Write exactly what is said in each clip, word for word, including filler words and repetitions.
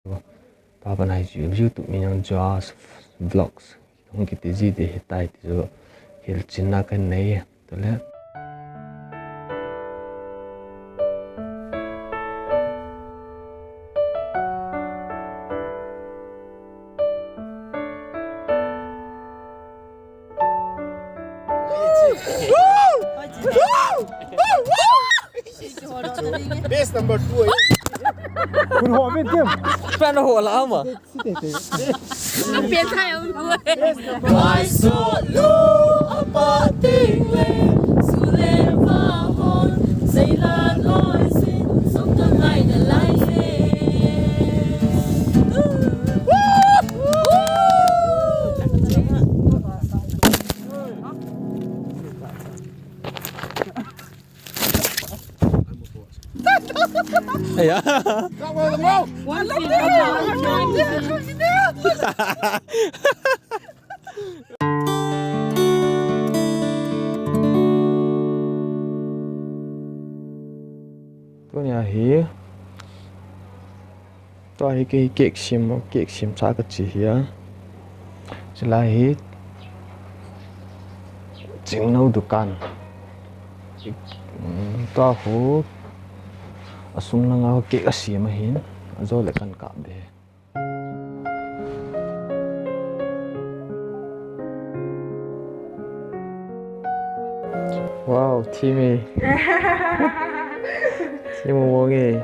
Tua ban a hi chu YouTube min jong Josh Vlogs hung kiti ji ding ahitai ti chu hilchetna kanei e. Tule. Best number two, eh? Kun ho bit dim. Pen ho la ama. Pen thai um. Best number. Ai so lo apa ting le, sule va hon, sei la loi sin, song ka ngai na lai he. Aya. Tunia hi. Tua hi kei cake sem, cake sem cha kache hi a. Chulai hi Chingno dukan. Tua khu asung langa cake asem ahin, ajo le kan kap be. Wow, theme. Theme mong mong e.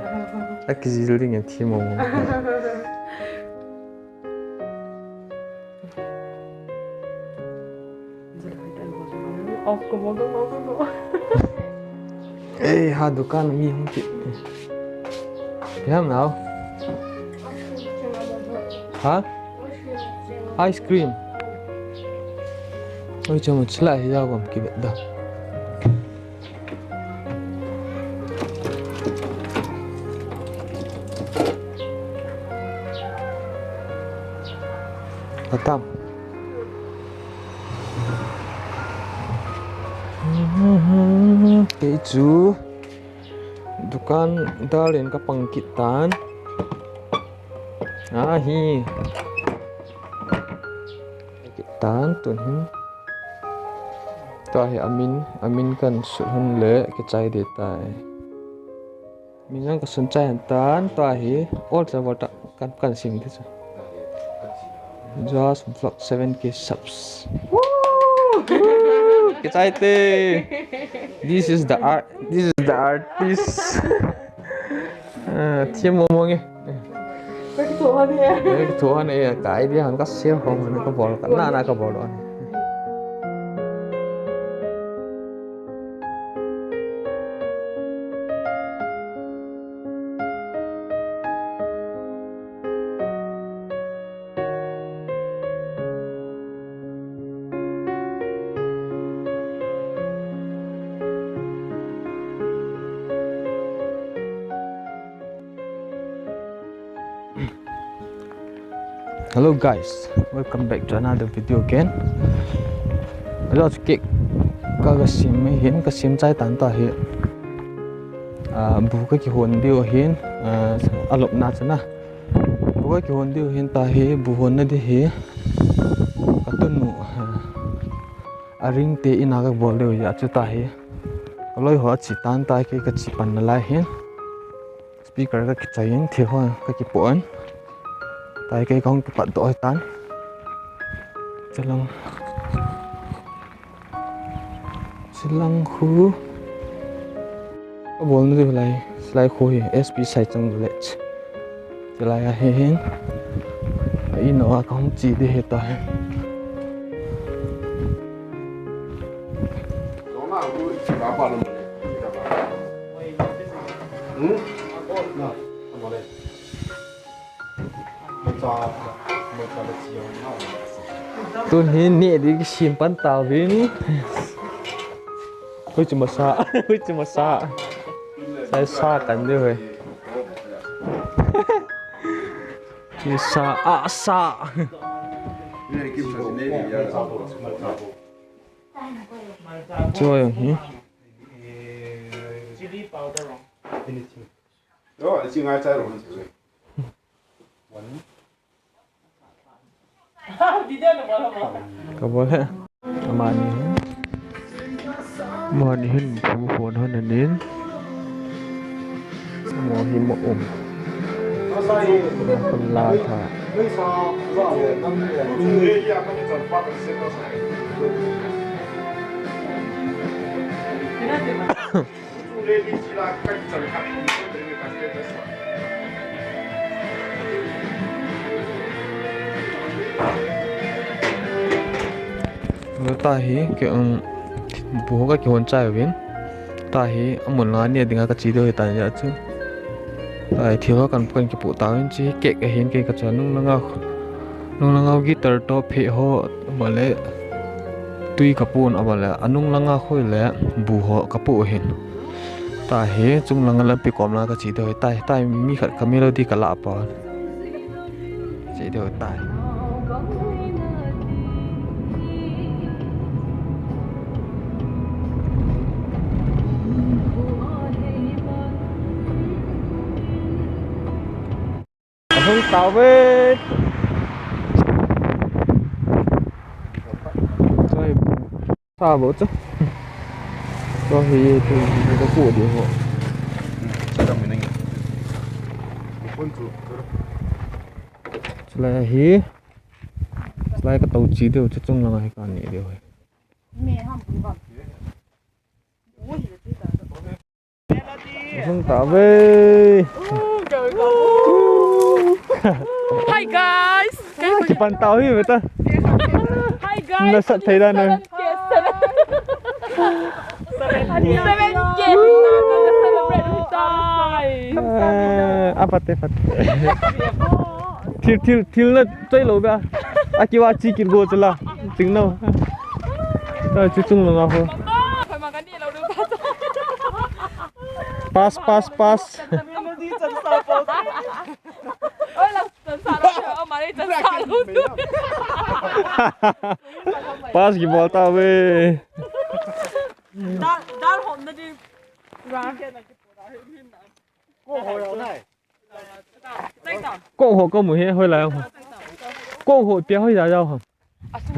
Akijil ding e theme mong mong. Ei, ha dukan mi hung kit. Ipi ham nao? Ha? Ice cream. Oi, chama chila hi ya gam ki da. Atam. Kei chu dukan dar in ka pang kit tan. Ahi. Kit tan tun hin. Tua hi amin, amin kan sut hun le kichai ding tai. Min jong ka sun chai han tan, tua hi all the water kan, kan sim ding chu. Just block seven K subs. Woo! Kichai te. This is the art. This is the artist. Ah, theme mong mong e. Ka kitho han e. Ka kitho han e. Ka idea han ka share khom han ka bol. Ka na na ka bol. Hello guys, welcome back to another video again. Hello, cake ka, ka sim mai hin, ka sim chai tan ta hi. Ah, bu ka kihon diu hin, ah, alop na chana. Bu ka kihon diu hin ta hi, bu hon na di hi. Ka tunu, ah, a ring te ina ka bol diu ya chu ta hi. Ka loi ho a chi tan ta hi, ka chi pan na lai hin. Speaker ka kichai in, thil ho ka kipoh in. Tua hi kei kahung kipat doh hi tan. Chilang. Chilang khu. Ka bol na diu lai, lai khu hi S P Saichang Village. Chulai a hi hin. A in a kahung chi ding hi ta hi. Tun hin neh ding kisem pan tauvin. Hui chu masa, hui chu masa. Sai sa kan diu hui. Sa a sa. Chu jong hi. Chili powder. Yo, chi ngai chai lo. Ka bol e. Amani hin. Amani hin bu hon hon anin. Mo hi mo um. Mo kon la tha. Tahi, ke, um, bu ho ka kihon chai uvin. Tahi, amun langa ne dinga ka che diu ahitan ahi chu. Tahi, thil ho kan, kan kipoh tauvin, che cake ahin kei ka che nung langa, nung langa guitar toh phe ho, abale, tui ka pon, abale, anung langa khoi le, bu ho ka poh ahin. Tahi, chung langa lampi kom langa ka che diu ahi, tahi, tahi, mi khat ka melody ka lah pon. Che diu tai. Ahung tauve. Choi. Sa bo chu. Chu hi tu ka ku di ho. Sa ka mi nang. Kun chu. Chulai hi. Chulai ka tou che diu chu chung langa hi ka ne diu hi. Hung ta ve. Hi guys. Kipan tau hi beta. Hi guys. Na sat thei da na. Seven K. Seven K. Celebrate tai. Eh, apa te pat. Thil, thil, thil na choi lo ba. Aki wa chi kit go chula. Ting no. Ta chu chung lo na ho. Pass, pass, pass. Pass kibol tauve. Dal, dal hom na ding. Ko ho ka mu hi hoilai ho. Ko ho pia hoilai ho.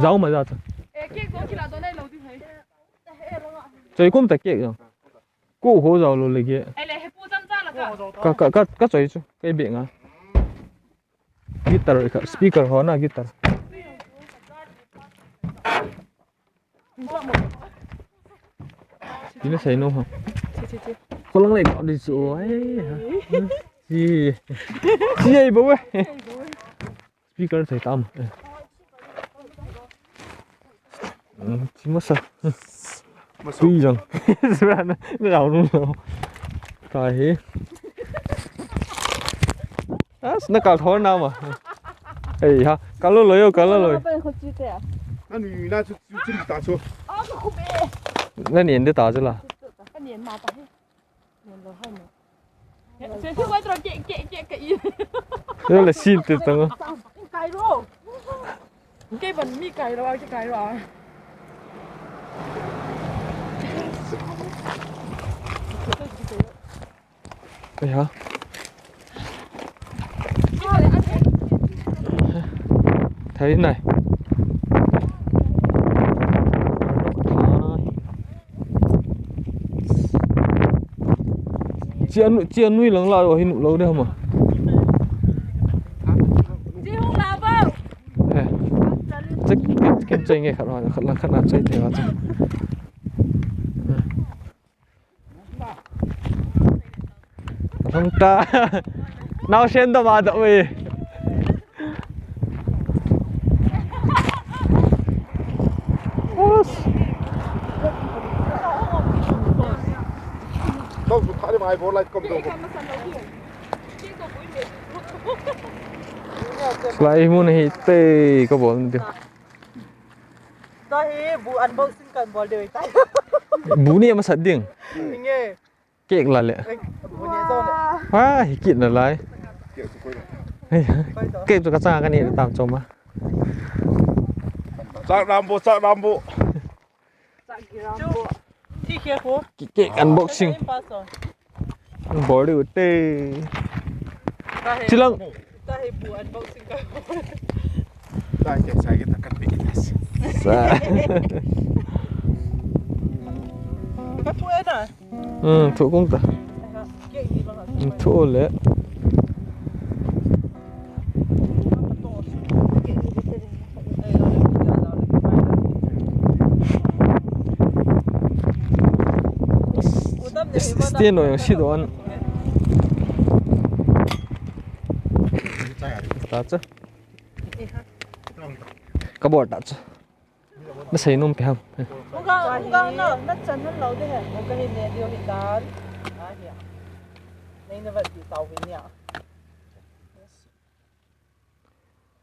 Jao ma ja ta. Choi kum ta ke jao. Ko ho jao lo le ge. Ka, ka, ka, ka choi chu. Ka be nga. Guitar ka, speaker ho na guitar. Tina sai no ha. Chi, chi, chi. Ko lang le ka di chu ai. Chi. Chi ai bo we. Speaker sai tam. Chi masa. Tui jang. Sura na, na rau nu lo. Tahi. As, na kal thor na ma. Ei ha, kal lo lo yo, kal lo lo. Ani na chu chu ta chu. Na ni ende ta chu la. Ani ma ta he. Ni lo hai mo. Yo le sin te tang. Kai ro. Kei ban mi kai ro, kei kai ro. Ai ha. Thei nai. Chia nu, chia nui lang la ro hin lo de ma. Chi hung la bo. Eh. Chak, kem chai nge khat wa, khat la khat na chai te wa. Hung ta. Nau sen do ma do we. Lai mun hi te ka bol ni. Tahi bu unboxing kan bol de tai. Bu ni masat ding. Inge. Cake la le. Ai, bu ni zo le. Ha, hi kit na lai. Cake chu ka chang ka ni tam chom a. Chak ram bo, chak ram bo. Cake unboxing. Bol de te. Chilang. Sa. Ka thu e na. Hmm, thu kong ta. Ke ni ba ka. Hmm, thu le. Stay no, sit on. Ta chu. Ka bol ta chu. Na sei nom pe ham. Unga, unga na, na chan han lo de he. Unga hi ne dio hi dan. A hi. Nei na va ti tau vin ya.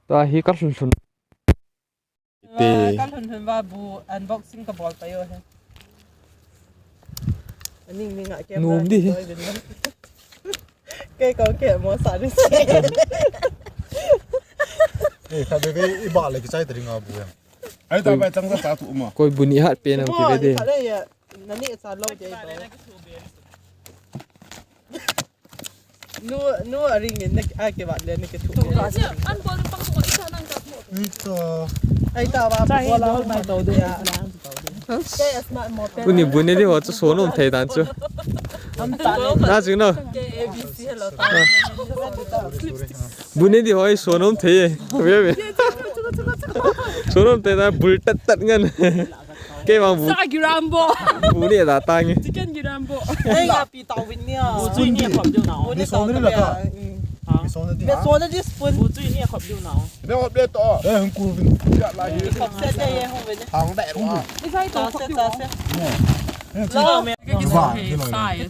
Ta hi ka lhun lhun. Te. Ka lhun lhun va bu unboxing ka bol ta yo he. Aning ning a kem. Nom di hi. Kei ko ke mo sa di. Eh, kha de ve i ba le ki chai ta ring a bu ya. Ai ta bai chang sa sa tu ma. Koi bu ni hat pe nam ki ve de. Kha le ya, na ni sa lo de. Nu, nu a ring in na a ke ba le ni ke thu. An bol pang ko i sa nang ka mo. Ito. Ai ta ba, bol a mai to de ya. Kei a smart mo pe. Uni bu ni di ho chu so nom thei dan chu. Am ta le. Na chu no. Kei A B C hello ta. Bu ni di ho i so nom thei. Ve ve. So nom thei na bul tat tat ngan. Kei bang bu. Sa girambo. Bu ni da ta nge. Chicken girambo. Ei, ya pi tau vin ni a. Bu chu ni khop diu na. Bu ni so ni la ka. Ha? Mi so ni di. Mi so ni di spoon. Bu chu ni khop diu na. Ne khop le to. Eh, hung ku vin. Ya la hi. Khop se se ye hung vin. Hang dai ro. Ni sai to khop diu. Lo. Ba,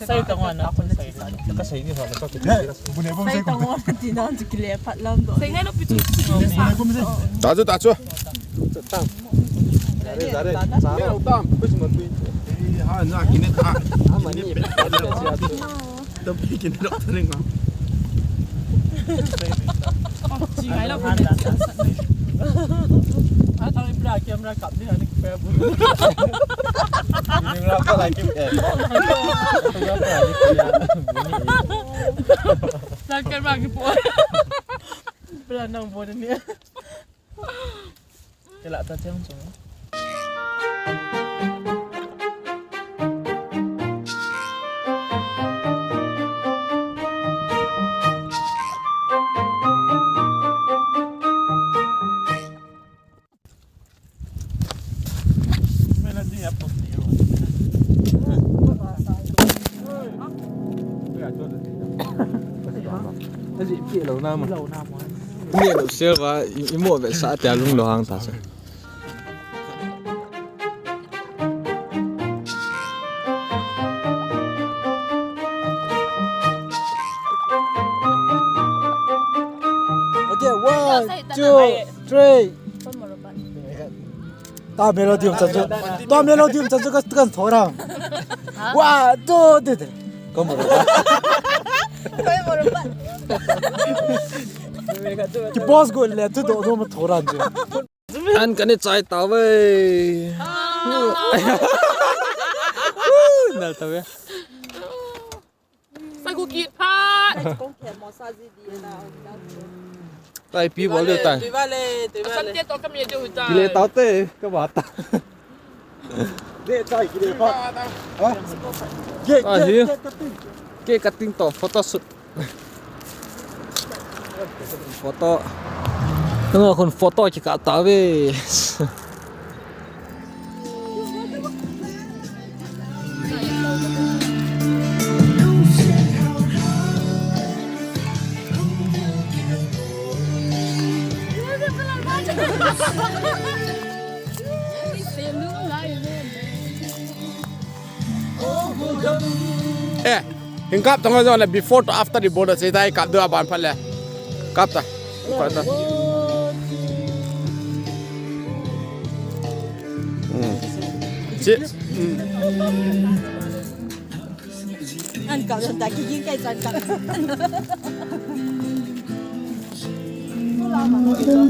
sai to ngona. Ka sei ni ha, ka sei. Eh, bu ni bom sai ko. Sai to ngona ti na chu kile phat lam do. Sai ngai lo pi chu. Ta chu, ta chu. Tam. Zare, zare. Tam. Tam. Kuch mat tui. Ha, na kine ta. Ha, mani. Tam kine ro tare nga. Chi ngai lo. A thang ipra camera kap ni ani pe bu. Camera pa la kim e. Sa camera ki po. Pela nang bo ni. Kela ta chang chang. Ajih pi lo na ma. Lo na ma. Ni lo sel va i mo ve sa ta lung lo hang ta sa. Okay, one, two, three. Ta melody um chan chu. Ta melody um chan chu ka, ka thora. One, two, three, three. Ka melody. Ki boss go le tu do do ma thora chu. An kani chai ta ve. Nal ta ve. Sa gu kit phat. Kong khe mo sa ji di na. Tai pi bol le tai. Tui va le, tui va le. San te to ka mi jo hu tai. Kile tau te, ka ba ta. De tai kile phat. Ha? Ke, ke, ke, ke, ke. Ke cutting to photo shoot. Photo. Tengok akun photo cakap tak habis. Eh, hin kap tong jo le before to after the border sei tai kap do aban phat le. Kap ta. Kap ta. Hmm. Chi. Hmm. An kap ta ki ging kai chan kap.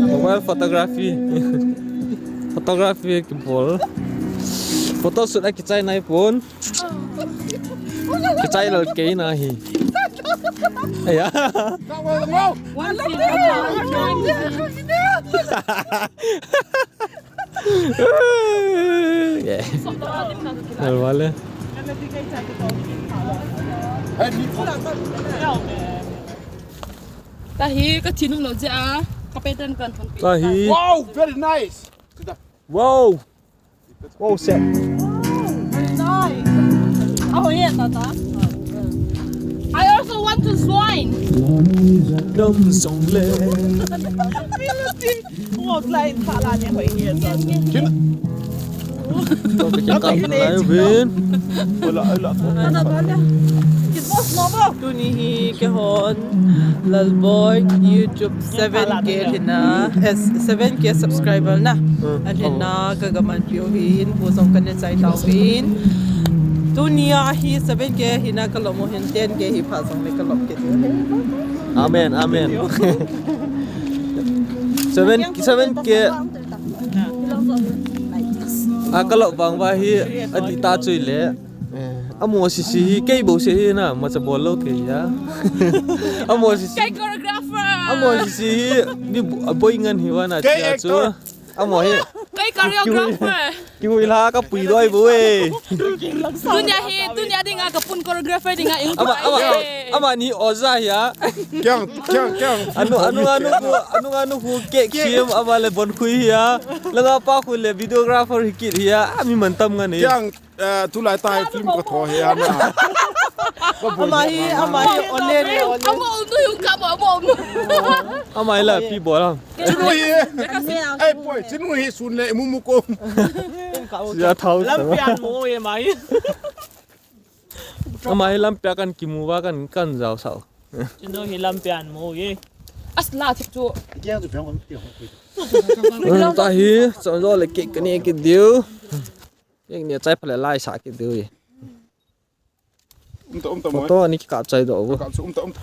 Mobile photography. Photography kibol. Photoshoot a kichai nai pon. Kichai lal kei na hi. Aya. One thing. Yeah. Al wale. Tahi ka thinum lo je a, ka pattern kan thon. Tahi. Wow, very nice. Wow. Wow, set. Very nice. Oh, yeah, Tata. I also want to join. Dam song le. Ngok lai tha la ne hoi ni. Kin. Tuni hi kehon Lalboi YouTube seven K hina, eh, seven K subscriber na. Ahina ka gaman piu hin pu jong kane chai tau hin. Tuni a hi seven K hina ka lom u hin ten K hi pha jong le ka lom ke. Amen, amen. Seven, seven K. A ka lom vang va hi a di ta chui le. Eh, amo sisi hi kei bo se hi na, macha bol lo kei ya. Amo sisi. Kei choreographer. Amo sisi hi ni bo-, a boi ngan hi va na kei chia chu. Actor. Amo hi. Kei choreographer. Kiui la ka pui doi bo e. Tunia hi, tunia dinga ka pun choreographer dinga ing. Ama, ama, ama ni oja ya. Kyang, kyang, kyang. Anu, anu, anu, anu, anu, hu ke sim, ama le bon khui ya. Langa pa khu le videographer hi kit ya. Ami man tam nga ni. Kyang. Eh, tulai tai film ka tho he ana. Ama hi, ama hi, ole le, ole. Ama um nu yung ka mo, ama um nu. Ama hi la pi bol ham. Chinu hi. Ei, boy, chinu hi sun le mumu ko. Ya thau. Lampian mo ye mai. Ama hi lampian kan kimu va kan, kan jao sao. Chinu hi lampian mo ye. As la thik chu. Kiang chu piang ko ti ho. Tahi, chon jo le cake kani ki diu. Eng ni chai phale lai sa ki dui. Um ta, um ta, photo ani ki kap chai do. Kap chu, um ta, um ta.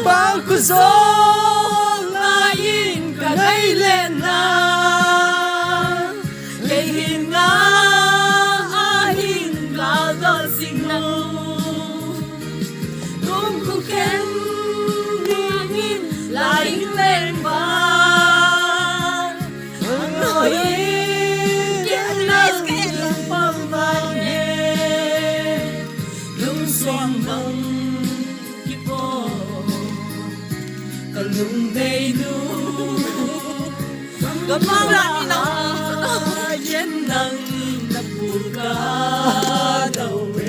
Bang khu jol na in ka ngai le na. Kei hin nga a hin ka dol sing na. Kum khu ken ding in lai leng ba. Ang hoi ken na pang ba ye. Lung song bang kipo. Ka lung dei nu. Ka mala ni na. Yen nang na pu ka dau e.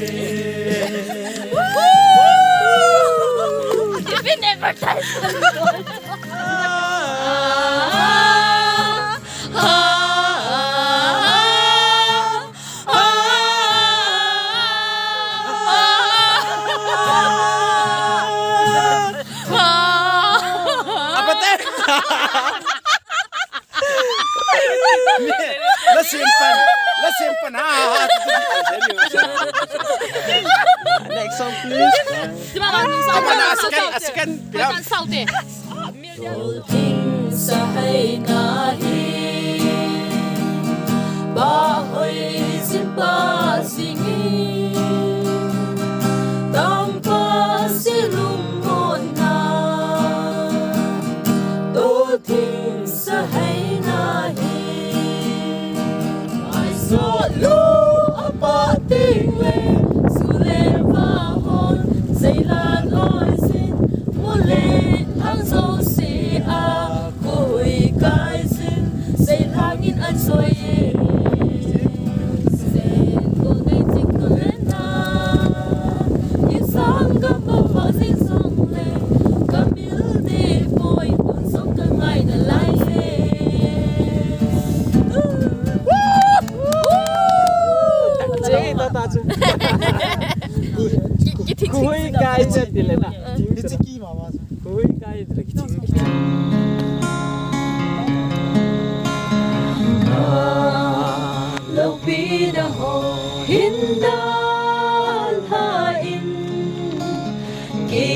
If you never try. Apa te? La simpan, la simpan. Ha, ha, ha. Next song, please. Apa na, askan, askan. Thing sahai na hi. Ba hoi si ba si ngi. Tang pa si lung mo na. To thing sahai na hi. Ai so lo apa ting le. Su le va hon. Sei la loi sin. Mu le thang so si a. Koi kai sin, sei langin an soi e. Sen ko nei ching ko le na. Insang ka pa pa sin song le. Ka mil de poi, tun song ka ngai na lai e. Che, ta, ta, che. Ki, ki thik, thik. Koi kai chet dile na. Ki chiki mama. Koi kai dile ki thik. Lopi da ho hin dan ha in ki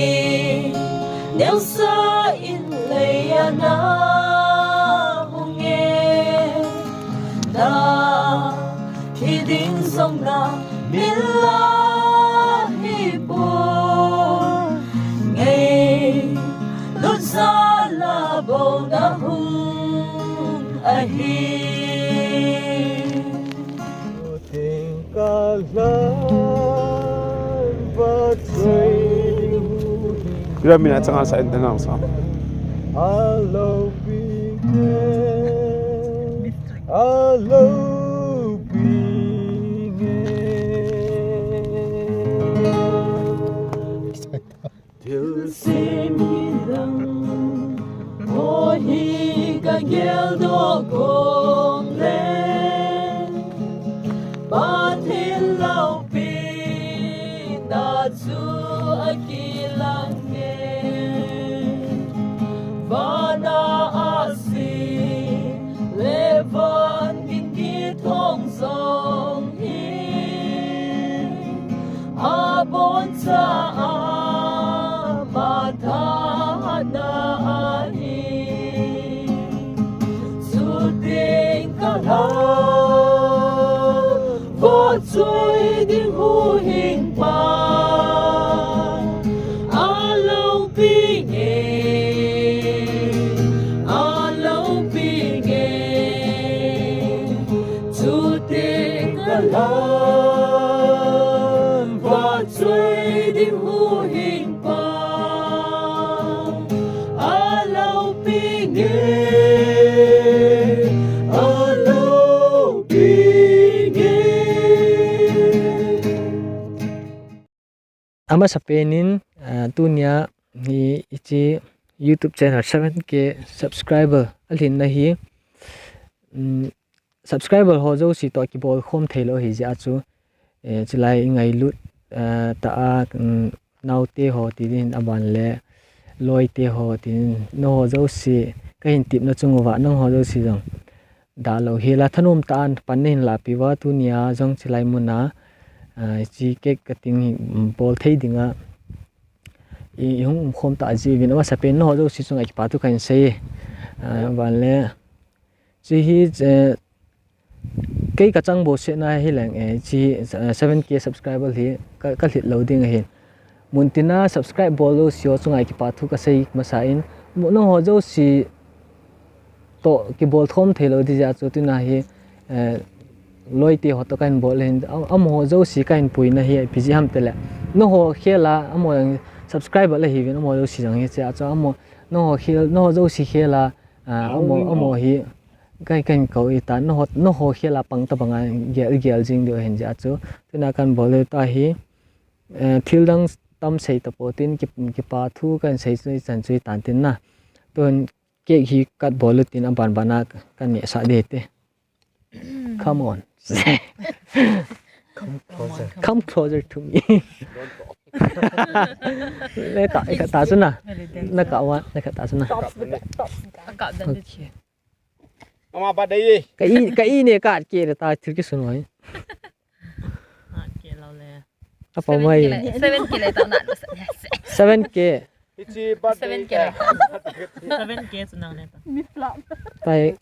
neo sa in lei ana hung e da thi ding song na mila. Ahi. Kira mina changa sa enten ang sa. Thilsem hilang, ahi ka geldoh kong le, Pathen loupina chu akilang e. Vana ase le van gin kithong jong hi, aboncha a mathahna ahi. Chuteng kalam vahchoi ding huhhingpa aloupinge, aloupinge. Chuteng kalam vahchoi ding huhhingpa aloupinge, aloupinge. Amasapen in, ah, tunia hi hiche YouTube channel seven K subscriber alhinna hi, um, subscriber ho jouse toh kibol khom theilou ahi jeh a chu, eh, chulai i ngailut, eh, tah a, um, naote ho ti din, aban le loite ho ti din, nangho jouse kahin tepna chung uva nangho jouse jong dalou hel a thanom tah a pan nahin lahpeh uva, tunia jong chulai muna, ah, hiche cake cutting hi, um, bol thei dinga i, i hung umkhom tah jeh uvin amasapen nangho jouse chunga kipa thu kahin sei. Ah, aban le Hiche hi, eh, kei kachang bousehna hileng, eh, hiche, eh, seven K subscriber hi ka, kalhit lou ding ahin. Muntina subscribe bol jouse ho chunga kipa thu kasei masa in, nangho jouse toh kibol khom theilou ding jeh a chu tunia hi, eh, loite ho toh kahin bol ahin, am, amaho jouse kahin puina hi ipi jeh ham itile, nangho khel a, amaho jong subscriber la hiuvin, amaho jouse jong hiche a chu, amaho, nangho khel, nangho jouse khel a, Ah, amaho, amaho hi, kahin, kahin kou e ta, nangho, nangho khel a pang tabang a gel, gel jing diu ahin jeh a chu. Tunia kahin bol u ta hi, eh, thil dang tam sei tapou tin, ki, kipa thu kahin sei chu, ichan chu itan tin na. Tun cake hi cut bol u tin aban ban a kanehsah ding te. Come on. Come closer. Come closer to me. Le ta, ka ta chu na. Na kah uva, na kah ta chu na. Tops, tops. Akap dan. Okay. Ama birthday e. Ka i, ka i ne ka ke le ta thil kisun uva. Ah, ke lou le. Apa mai? Seven K le, seven K le ta na. Seven K. Hiche birthday. Seven K le. Seven K chu nang le ta. Mi flop. Tai.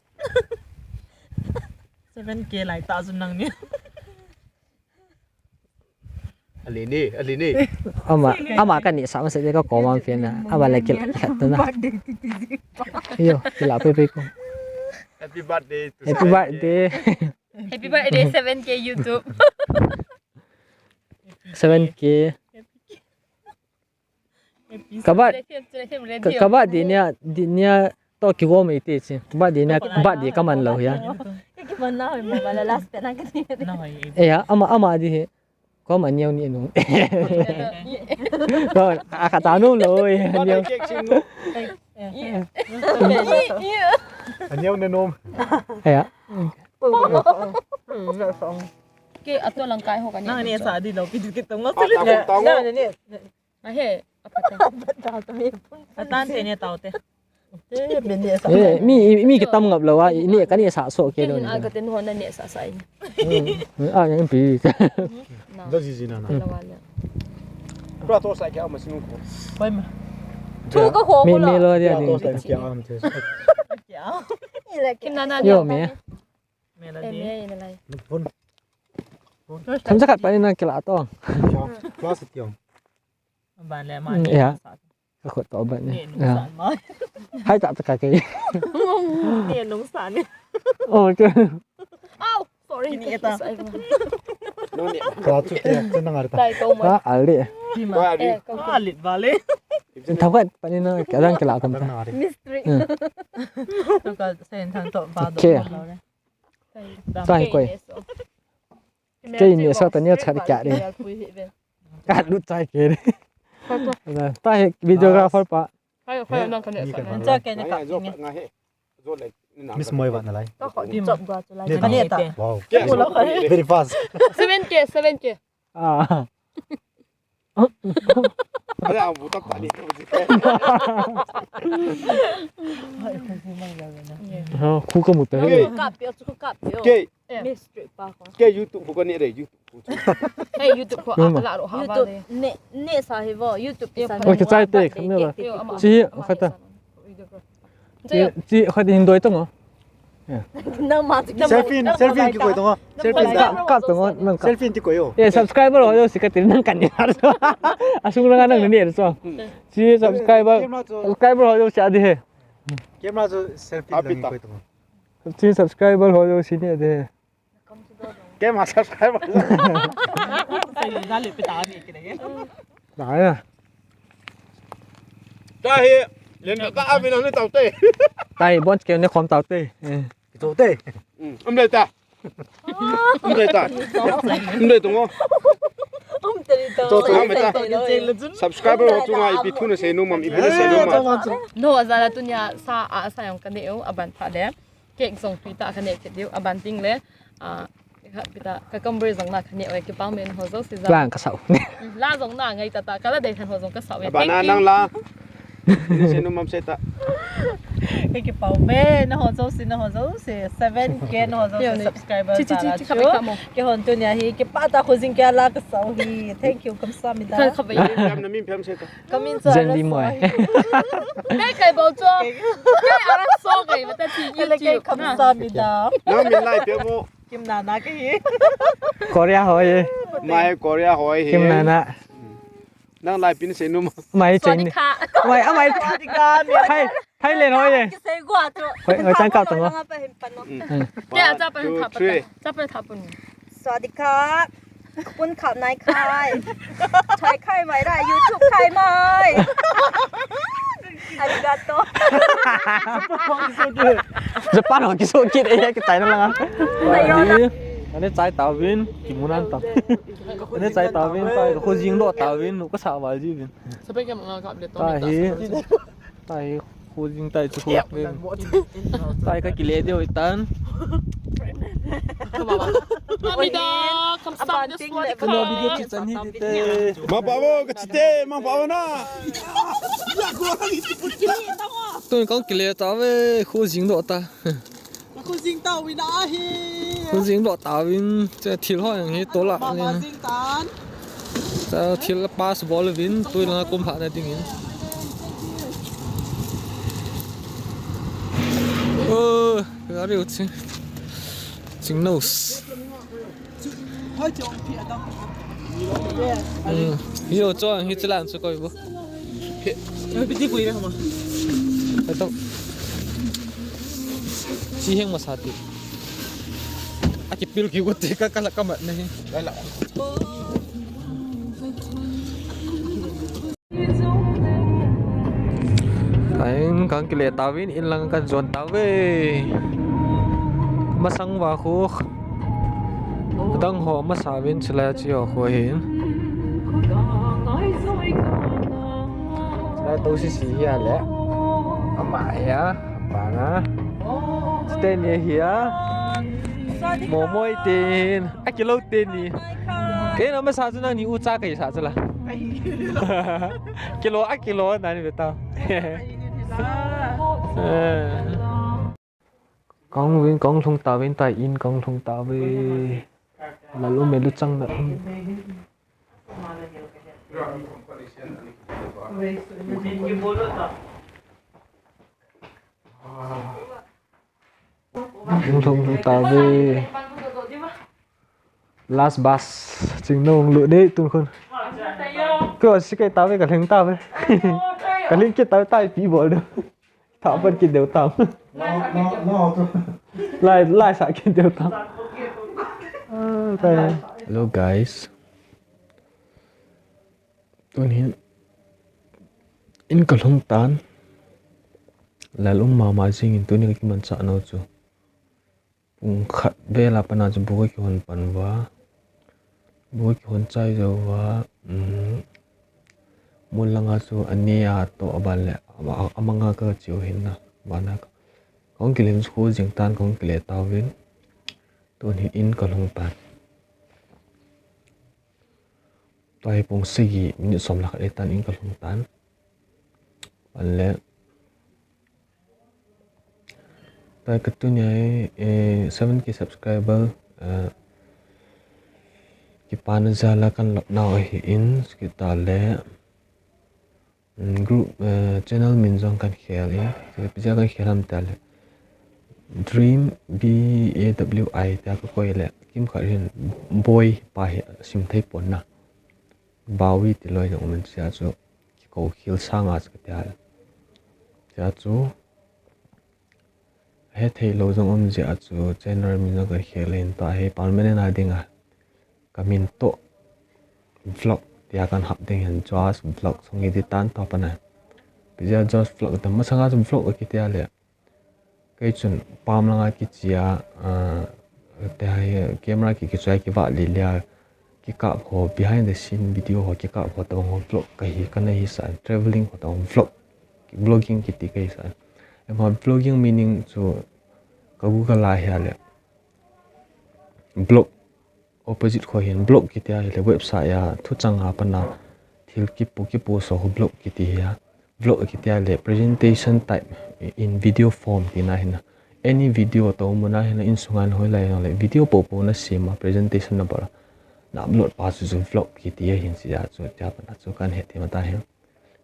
Seven K lai ta chu nang ni. Ali ni, ali ni. Ama, ama kanehsah masa ding ka comment pen na. Ama like kila, kila tu na. Birthday ti ti ji. Yo, kila pe pe ko. Happy birthday to Happy seven K. Birthday. Happy birthday seven K YouTube. Seven K. Ka birth-, ka, ka birthday nia, di-, nia toh kigom e ti chi. Ka birthday nia, birthday ka man lou hia. Ka kiman na hoi mo bala last pen na ka ni. Eh, ama, ama di hi. Ko man niau ni nu. Ko, a ka ta nu lou e. Niau. Aniau na nom. Eh. Ke ato lang kai ho ka ni. Nang ni sa di lou, pi di kitong mo. Na, na, ni. Ahe, apatang. Atan te ne tau te. Te, ben ne sa. Eh, mi, mi kitam ngap lou a, i ne ka ne sa so ke lou. Ken a ka ten ho na ne sa sa in. Hmm, a ngan pi. Na. Da ji ji na na. La wa la. Pra to sa ke a ma sinu ko. Pai ma. Thu ka ho ko la. Me lo dia ding. To sa ke a am te. Ke a. Ila ke na na. Yo me. Me la di. Me ina lai. Phone. Tham sa khat pa ni na kila to. Plus ti ong. Ban le ma. Ya. Ka khut to ban ni. Ya. Hai ta ta ka ke. Ni nung sa ni. Oh, okay. Au, sorry. Kini eta. Ka chu ke, chu na ngar ta. Dai ko mo. Ah, ali. Tima. Eh, ko. Ah, lit vale. Thavat pani na ka dang kila tam ta. Mystery. Hmm. To ka sen than to ba do. Okay. Lo le. Chai koi. Kei ni sa ta ni cha kya de. Ka lu chai ke de. Ta he videographer pa. Hai, hai, nang ka ne sa. Cha ke ne ka. Miss Moi va na lai. Ka ko di ma. Ka ne ta. Wow. Very fast. Seven K, seven K. Ah. Ada ang butak tadi. Ha, khu ka mu ta he. Kap yo, chu kap yo. Ke. Mystery pa ko. Ke YouTube khu ka ne re, YouTube. Hey, YouTube ko ala ro ha ba le. Ne, ne sa he vo, YouTube sa. Okay, chai te, khamne la. Chi, khata. Chi, chi, khati hin doi tong o. Nang ma chu selfie, selfie kikoi tong o. Selfie ka, ka tong o, nang ka. Selfie kikoi o. Eh, subscriber ho jouse kati nang kan ni. Asung nang nang ni so. Chi subscriber, subscriber ho jouse adi he. Camera chu selfie lang koi tong o. Chi subscriber ho jouse ni adi he. Ke ma subscriber. Sai le dale pe ta ni ke ne. Da ya. Ta hi, len ka a vin ni tau te. Ta hi, bon ke ne khom tau te. Eh. Ki tau te. Um le ta. Um le ta. Um le tu ngo. Um te ri ta. To, to. Subscriber ho chunga ipi thu na sei nom am, ipi na sei nom am. No, aja la tunia sa a sa jong ka ne u, aban pha le. Cake jong tui ta ka ne kit diu, aban ting le, ah, ka pita, ka kamber jong na ka ne oi, kipah men ho jouse ja. Lang ka sau. Mm, la jong na ngai ta ta, ka la dei than ho jong ka sau e. Aban na nang la. Ni se nu mam se ta. Ka kipah ve, na ho jouse, na ho jouse, seven K na ho jouse subscriber ta la chu. Kei hon tunia hi, kipah ta khu jing kei la ka sau hi. Thank you, kamsahamnida. Ka, ka bai. Pem na min pem se ta. Ka min chu Jen Lim Moi. Nei kai bol chu. Kei ara so kai mata ti YouTube. Kamsahamnida. Nang min lai pia mo. Kim Nana kahi. Korea hoi. Mai Korea hoi hi. Kim Nana. Nang lai pin se nu mo. Mai chen. Mai, a mai. Hai, hai le hoi. Kisei gua chu. Hoi, hoi, chang kap tong o. Kya cha pa tha pa. Cha pa tha pa. สวัสดีครับ ขอบคุณครับ นายค่าย ใช้ค่ายใหม่ได้ YouTube ค่ายใหม่ อาริกาโต Japan ho kiso kit e, kichai na langa. Ani chai tauvin, kimu nan ta. Ani chai tauvin, ta khu jing doh tauvin, nu ka sa val ji vin. Sabe ke ma ka le to. Ta hi. Ta hi, khu jing tai chu khu. Tai ka kile diu itan. Kamida, kamsahamnida. Video chi chan hi te. Ma pa wo ka chi te, ma pa wo na. Tun ka kile ta ve, khu jing doh ta. Khu jing tauvin ahi. Khu jing doh tauvin, che thil ho jong hi tol a ni. Jing tan. Che thil pass bol uvin, tui lang kum pha na ding in. Oh, gari u ching. Ching nose. Hoi chong phi adam. Hmm. Yo, chong hi chilan chu koi bo. Piti pui na ma. Ato. Si heng masa ti. Aki pil ki uti ka kala kamat na hi. Lai la. Kain kang kile tauvin, in lang kan jon tauve. Masang va khu. Dang ho masa vin chulai chi ho khu hin. Chulai to si si hi a le. Ama hi a, apa na. Chuteni hi a. Momoi tin. Akilo teni. Kei na masa chu nang ni u cha kei sa chu la. Kilo a kilo na ni beta. Eh. Kong vin kong lhung tauvin tai in kong lhung tauve. Lalu melu chang na. Hung lhung lhung tauve. Last bus. Ching nung lu ni tun khun. Ko si kei tauve ka lhing tauve. Ka lhing kit tauve tai pi bol deu. Tha pan kit deu tam. Lao, lao, lao tu. Lai, lai sa kin deu ta. Ah, tai. Hello guys. Tuni in kalhung tan. Lal um mama jingin tuni kakimanchah nau chu. Pung khat vel a pat a chu bu kakihon pan uva. Bu kakihon chai jou uva. Um, mun langa chu ane a toh aban le ama, amanga kache u ahin na. Bana kahung kilen kho jing tan kahung kile tauvin. Tuni in kalhung tan. Tua hi pung sagi minute som le khat ahitan in kalhung tan. Ban le. Tua hi ka tunia hi, eh, seven K subscriber, eh, kipana jal a kan lop nau ahin, chukit tale. Mm, group, eh, channel min jong kan khel in, chule ipi jeh a kan khel ham tile. Dream B A W I tia kakoi le, kimkhat hin Boy pa hi sim thei pon na. Bowie ti loi jong um in tia chu, kikou khel sanga chu katia le. Tia chu, hethei lou jong um jeh a chu, channel min jong kan khel in tua hi permanent a dinga. Kamin toh vlog tia kan hap ding ahin Josh Vlog sung hi di tan tua pat a. Ipi jeh a Josh Vlog tam masanga chu vlog akitia le. Kei chun pam langa kiche a, ah, tia hi camera ki, kichoi a kivah lele a, kikap ho behind the scene video ho kikap ho tabang ho vlog kahi, kana hisah, travelling ho tabang vlog, vlogging kiti kahisah. Ema vlogging meaning chu ka Google a hia le. Blog. Opposite kho hin blog kiti a hile website a thuchang a pat a thil kipu, kipost ho blog kiti hi a. Blog kiti a le presentation type in video form tina ahin na. Any video toh mun a ahin na insunga hoilai jongle video poupou nasem a presentation na bol a na upload pa chu chu vlog kiti ahin tia chu tia pat a chu kan hethem ta hin.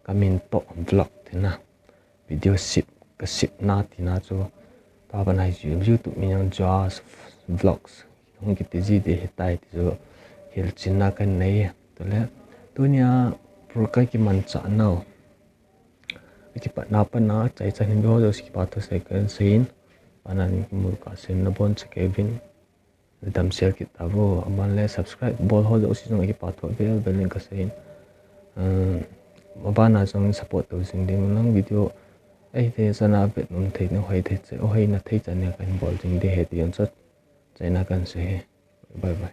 Kamin toh vlog tina. Video sip, kasipna tina chu. Tua pat a hi chu YouTube min jong Josh Vlogs. Hung kiti ji ding ahitai ti chu. Hilchetna kanei. Tule. Tunia program kimanchah nau. Kipatna pat a, achaichan hin ho jouse kipa thu sei kahin seiyin. Aban a hin kimu kah sen nabonchauvin. Damsel kit tauvo, aban le subscribe bol ho jouse jong kipa thu vel vel in kaseiyin. Um, aban a jong support tou jing ding lang video. Ei, te chana vet um thei, na hoi thei, hoi na thei chan a kahin bol jing ding ahi ti jong chu. Achaina kahin sei e. Bye bye.